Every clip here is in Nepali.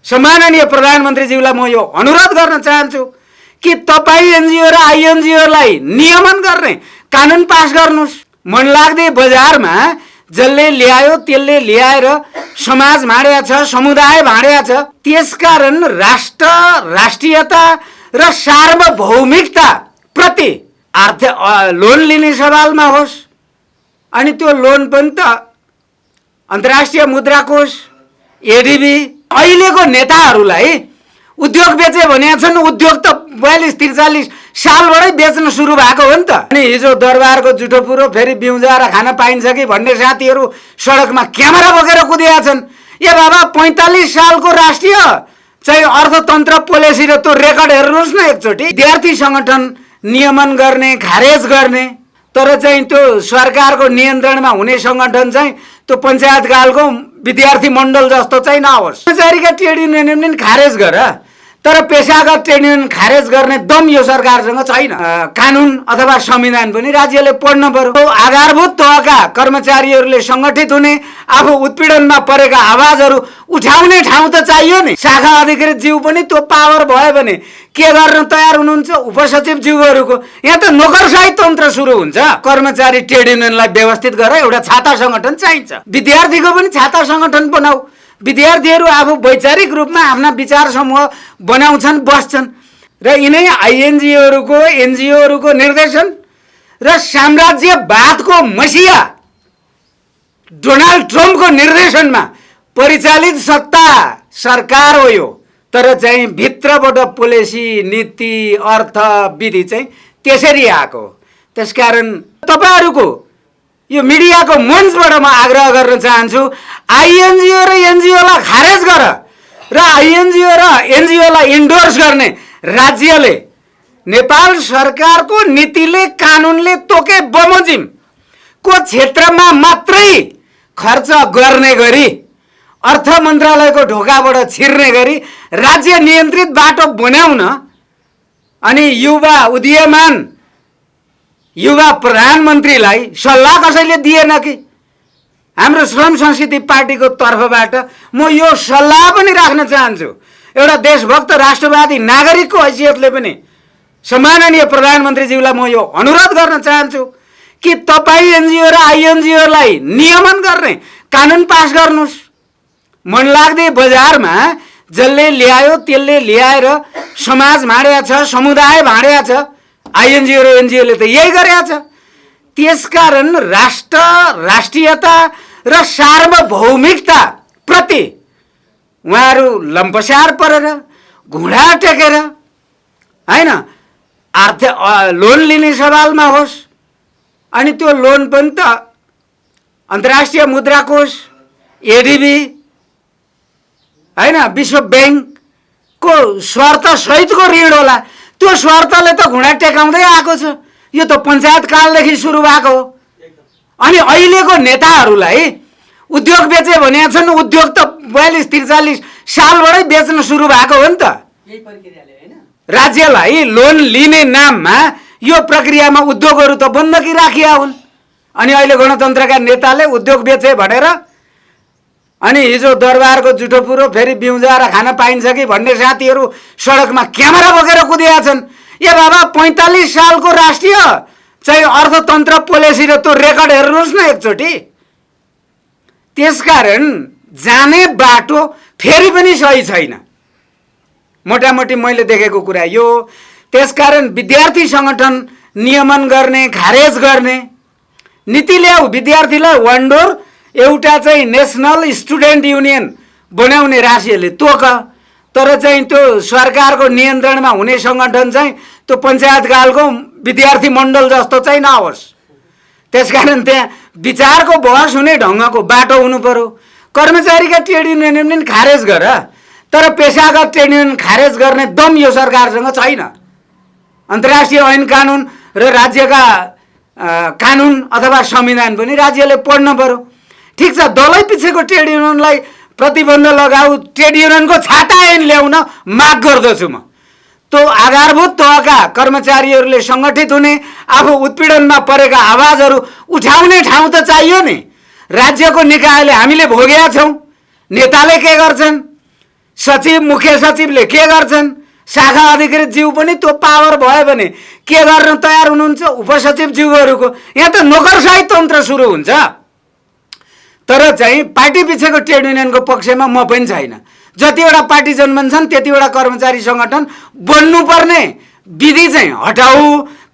सम्माननीय प्रधानमन्त्रीज्यूलाई म यो अनुरोध गर्न चाहन्छु कि तपाईँ एनजिओ र आइएनजिओलाई नियमन गर्ने कानुन पास गर्नुहोस्। मनलाग्दै बजारमा जसले ल्यायो त्यसले ल्याएर समाज भाँडेको छ, समुदाय भाँडेको छ। त्यसकारण राष्ट्र, राष्ट्रियता र सार्वभौमिकता प्रति लोन लिने सवालमा होस्, अनि त्यो लोन पनि त अन्तर्राष्ट्रिय मुद्रा कोष, एडिबी, अहिलेको नेताहरूलाई उद्योग बेचे भनेका छन्। उद्योग त 42-43 सालबाटै बेच्न सुरु भएको हो नि त। अनि हिजो दरबारको जुठो पुरो फेरि बिउजाएर खान पाइन्छ कि भन्ने साथीहरू सडकमा क्यामेरा बोकेर कुदिएका छन्। ए बाबा, 45 सालको राष्ट्रिय चाहिँ अर्थतन्त्र पोलिसी र त्यो रेकर्ड हेर्नुहोस् न एकचोटि। विद्यार्थी सङ्गठन नियमन गर्ने, खारेज गर्ने, तर चाहिँ त्यो सरकारको नियन्त्रणमा हुने सङ्गठन चाहिँ त्यो पञ्चायतकालको विद्यार्थी मण्डल जस्तो चाहिँ नहोस्। कर्मचारीका ट्रेड युनियन पनि खारेज गर, तर पेसागत ट्रेड युनियन खारेज गर्ने दम यो सरकारसँग छैन। कानुन अथवा संविधान पनि राज्यले पढ्न पर्यो। आधारभूत तहका कर्मचारीहरूले सङ्गठित हुने, आफू उत्पीडनमा परेका आवाजहरू उठाउने ठाउँ त चाहियो नि। शाखा अधिकृत ज्यू पनि त्यो पावर भयो भने के गर्न तयार हुनुहुन्छ? उपसचिव ज्यूहरूको यहाँ त नोकरशाही तन्त्र सुरु हुन्छ। कर्मचारी ट्रेड युनियनलाई व्यवस्थित गर, एउटा छाता सङ्गठन चाहिन्छ। विद्यार्थीको पनि छाता सङ्गठन बनाऊ। विद्यार्थीहरू आफू वैचारिक रूपमा आफ्ना विचार समूह बनाउँछन्, बस्छन्, र यिनै आइएनजिओहरूको, एनजिओहरूको निर्देशन र साम्राज्यवादको मसिया डोनाल्ड ट्रम्पको निर्देशनमा परिचालित सत्ता सरकार हो यो। तर चाहिँ भित्रबाट पोलिसी, नीति, अर्थ, विधि चाहिँ त्यसरी आएको। त्यसकारण तपाईँहरूको यो मिडियाको मञ्चबाट म आग्रह गर्न चाहन्छु, आइएनजिओ र एनजिओलाई खारेज गर र आइएनजिओ र एनजिओलाई इन्डोर्स गर्ने राज्यले नेपाल सरकारको नीतिले, कानुनले तोके बमोजिमको क्षेत्रमा मात्रै खर्च गर्ने गरी, अर्थ मन्त्रालयको ढोकाबाट छिर्ने गरी राज्य नियन्त्रित बाटो बनाउन, अनि युवा उदीयमान युवा प्रधानमन्त्रीलाई सल्लाह कसैले दिएन कि? हाम्रो श्रम संस्कृति पार्टीको तर्फबाट म यो सल्लाह पनि राख्न चाहन्छु। एउटा देशभक्त राष्ट्रवादी नागरिकको हैसियतले पनि सम्माननीय प्रधानमन्त्रीज्यूलाई म यो अनुरोध गर्न चाहन्छु कि तपाईँ एनजिओ र आइएनजिओलाई नियमन गर्ने कानुन पास गर्नुहोस्। मनलाग्दै बजारमा जसले ल्यायो त्यसले ल्याएर समाज भाँडेको छ, समुदाय भाँडेको छ। आइएनजिओ र एनजिओले त यही गरेको छ। त्यसकारण राष्ट्र, राष्ट्रियता र सार्वभौमिकता प्रति उहाँहरू लम्पसार परेर, घुँडा टेकेर, होइन, लोन लिने सवालमा होस्, अनि त्यो लोन पनि त अन्तर्राष्ट्रिय मुद्रा कोष, एडिबी, होइन, विश्व ब्याङ्कको शर्त सहितको ऋण होला। त्यो शर्तले त घुँडा टेकाउँदै आएको छ। यो त पञ्चायत कालदेखि सुरु भएको हो। अनि अहिलेको नेताहरूलाई उद्योग बेचे भनेका छन्। उद्योग त 42-43 सालबाटै बेच्न सुरु भएको हो नि त। राज्यलाई लोन लिने नाममा यो प्रक्रियामा उद्योगहरू त बन्दकी राखिया हुन्। अनि अहिले गणतन्त्रका नेताले उद्योग बेचे भनेर अनि हिजो दरबारको जुठो पुरो फेरि बिउजाएर खान पाइन्छ कि भन्ने साथीहरू सडकमा क्यामेरा बोकेर कुदिएका छन्। ए बाबा, 45 सालको राष्ट्रिय चाहिँ अर्थतन्त्र पोलिसी र त्यो रेकर्ड हेर्नुहोस् न एकचोटि। त्यसकारण जाने बाटो फेरि पनि सही छैन। मोटामोटी मैले देखेको कुरा यो। त्यसकारण विद्यार्थी सङ्गठन नियमन गर्ने, खारेज गर्ने, नीति ल्याऊ। विद्यार्थीलाई वन्डोर एउटा चाहिँ नेसनल स्टुडेन्ट युनियन बनाउने राज्यले तोक, तर चाहिँ त्यो सरकारको नियन्त्रणमा हुने सङ्गठन चाहिँ त्यो पञ्चायतकालको विद्यार्थी मण्डल जस्तो चाहिँ नहोस्। त्यसकारण त्यहाँ विचारको बहस हुने ढङ्गको बाटो हुनु पर्यो। कर्मचारीका ट्रेड युनियन पनि खारेज गर, तर पेसागत ट्रेड युनियन खारेज गर्ने दम यो सरकारसँग छैन। अन्तर्राष्ट्रिय ऐन कानुन र राज्यका कानुन अथवा संविधान पनि राज्यले पढ्न पर्यो। ठिक छ, दलै पछिको ट्रेड युनियनलाई प्रतिबन्ध लगाऊ, ट्रेड युनियनको छाता ऐन ल्याउन माग गर्दछु म। त्यो आधारभूत तहका कर्मचारीहरूले सङ्गठित हुने, आफू उत्पीडनमा परेका आवाजहरू उठाउने ठाउँ त चाहियो नि। राज्यको निकायले हामीले भोगेका छौँ। नेताले के गर्छन्? सचिव मुख्य सचिवले के गर्छन्, शाखा अधिकृत ज्यू पनि त्यो पावर भयो भने के गर्न तयार हुनुहुन्छ, उपसचिव ज्यूहरूको। यहाँ त नोकरशाही तन्त्र सुरु हुन्छ। तर चाहिँ पार्टी पछिको ट्रेड युनियनको पक्षमा म पनि छैन। जतिवटा पार्टी जन्मन्छन् त्यतिवटा कर्मचारी सङ्गठन बन्नुपर्ने विधि चाहिँ हटाऊ,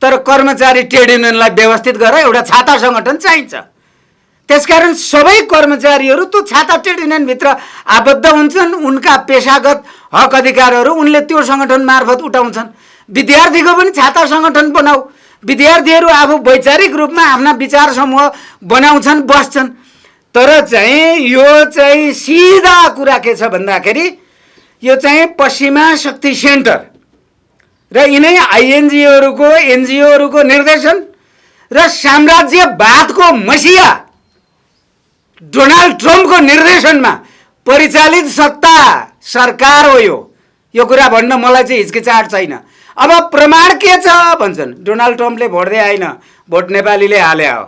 तर कर्मचारी ट्रेड युनियनलाई व्यवस्थित गरेर एउटा छाता सङ्गठन चाहिन्छ। त्यसकारण सबै कर्मचारीहरू त्यो छाता ट्रेड युनियनभित्र आबद्ध हुन्छन्। उनका पेशागत हक अधिकारहरू उनले त्यो सङ्गठन मार्फत उठाउँछन्। विद्यार्थीको पनि छाता सङ्गठन बनाऊ, विद्यार्थीहरू आफू वैचारिक रूपमा आफ्ना विचार समूह बनाउँछन्, बस्छन्। तर चाहिँ यो चाहिँ सिधा कुरा के छ भन्दाखेरि यो चाहिँ पश्चिमा शक्ति सेन्टर र यिनै आइएनजिओहरूको एनजिओहरूको निर्देशन र साम्राज्यवादको मसिया डोनाल्ड ट्रम्पको निर्देशनमा परिचालित सत्ता सरकार हो यो कुरा भन्न मलाई चाहिँ हिचकिचाहट छैन। अब प्रमाण के छ भन्छन्, डोनाल्ड ट्रम्पले भोट दिए होइन, भोट नेपालीले हाले हो।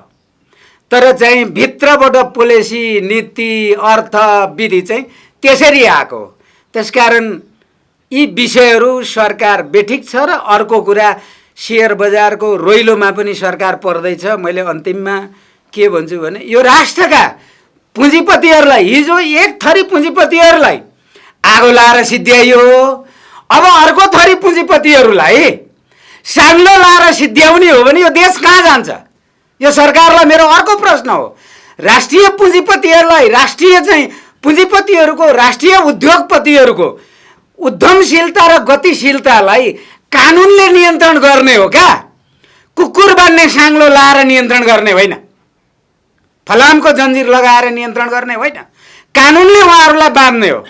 तर चाहिँ भित्रबाट पोलिसी नीति अर्थ विधि चाहिँ त्यसरी आएको। त्यसकारण यी विषयहरू सरकार बेठिक छ। र अर्को कुरा सेयर बजारको रोइलोमा पनि सरकार पर्दैछ। मैले अन्तिममा के भन्छु भने यो राष्ट्रका पुँजीपतिहरूलाई, हिजो एक थरी पुँजीपतिहरूलाई आगो लाएर सिद्ध्याइयो, अब अर्को थरी पुँजीपतिहरूलाई साङ्लो लाएर सिद्ध्याउने हो भने यो देश कहाँ जान्छ? यो सरकारलाई मेरो अर्को प्रश्न हो। राष्ट्रिय पुँजीपतिहरूलाई, राष्ट्रिय चाहिँ पुँजीपतिहरूको, राष्ट्रिय उद्योगपतिहरूको उद्यमशीलता र गतिशीलतालाई कानुनले नियन्त्रण गर्ने हो क्या? कुकुर बान्ने साङ्लो लाएर नियन्त्रण गर्ने होइन, फलामको जन्जिर लगाएर नियन्त्रण गर्ने होइन, कानुनले उहाँहरूलाई बाँध्ने हो।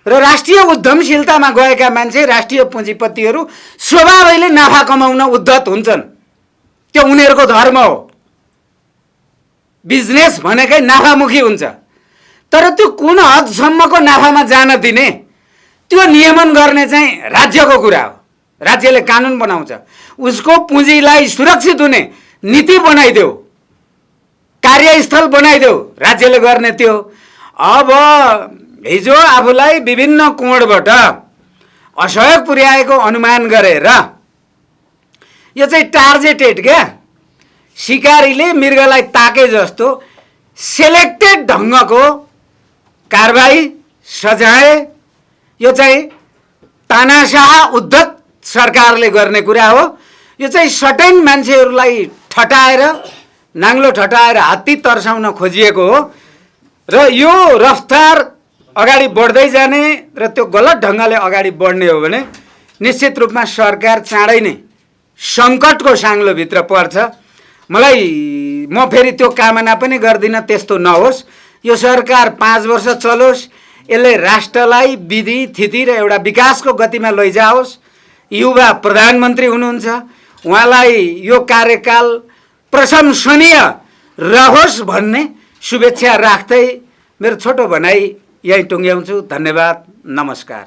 र राष्ट्रिय उद्यमशीलतामा गएका मान्छे, राष्ट्रिय पुँजीपतिहरू स्वभावैले नाफा कमाउन उद्धत हुन्छन्। त्यो उनीहरूको धर्म हो। बिजनेस भनेकै नाफामुखी हुन्छ। तर त्यो कुन हदसम्मको नाफामा जान दिने, त्यो नियमन गर्ने चाहिँ राज्यको कुरा हो। राज्यले कानुन बनाउँछ, उसको पुँजीलाई सुरक्षित हुने नीति बनाइदेऊ, कार्यस्थल बनाइदेऊ, राज्यले गर्ने त्यो। अब हिजो आफूलाई विभिन्न कोणबाट असहयोग पुर्याएको अनुमान गरेर यो चाहिँ टार्गेटेड क्या, शिकारीले मृगलाई ताके जस्तो सेलेक्टेड ढङ्गको कारबाही सजाय, यो चाहिँ तानाशाह उद्धत सरकारले गर्ने कुरा हो। यो चाहिँ सटैन मान्छेहरूलाई ठटाएर, नाङ्लो ठटाएर हात्ती तर्साउन खोजिएको हो। र यो रफ्तार अगाडि बढ्दै जाने र त्यो गलत ढङ्गले अगाडि बढ्ने हो भने निश्चित रूपमा सरकार चाँडै नै सङ्कटको साङ्लोभित्र पर्छ। म फेरि त्यो कामना पनि गर्दिनँ त्यस्तो नहोस्। यो सरकार 5 वर्ष चलोस्, यसले राष्ट्रलाई विधि थिति र एउटा विकासको गतिमा लैजाओस्। युवा प्रधानमन्त्री हुनुहुन्छ, उहाँलाई यो कार्यकाल प्रशंसनीय रहोस् भन्ने शुभेच्छा राख्दै मेरो छोटो भनाइ यही टुङ्ग्याउँछु। धन्यवाद, नमस्कार।